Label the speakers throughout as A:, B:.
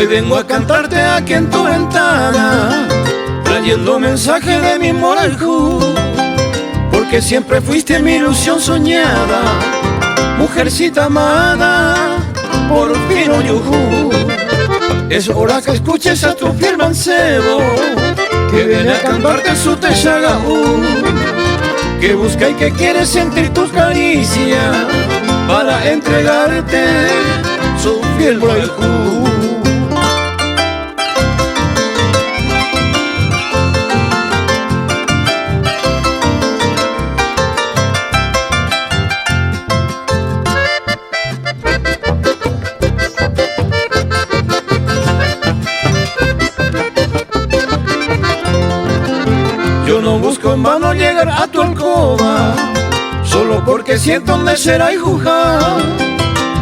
A: Hoy vengo a cantarte aquí en tu ventana, trayendo mensaje de mi mborayhu, porque siempre fuiste mi ilusión soñada, mujercita amada, por fin ojuhu. Es hora que escuches a tu fiel mancebo, que viene a cantarte su techaga'u, que busca y que quiere sentir tus caricias para entregarte su fiel mborayhu. Yo no busco en vano llegar a tu alcoba, solo porque siento donde será y jugar.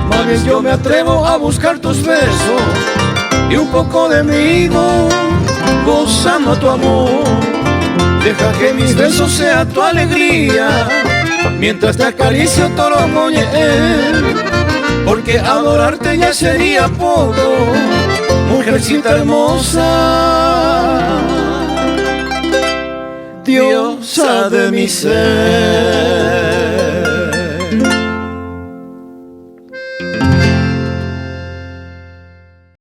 A: Más bien yo me atrevo a buscar tus besos y un poco de mimo, gozando tu amor. Deja que mis besos sean tu alegría, mientras te acaricio toromoñe, porque adorarte ya sería poco, mujercita hermosa, diosa de mi ser.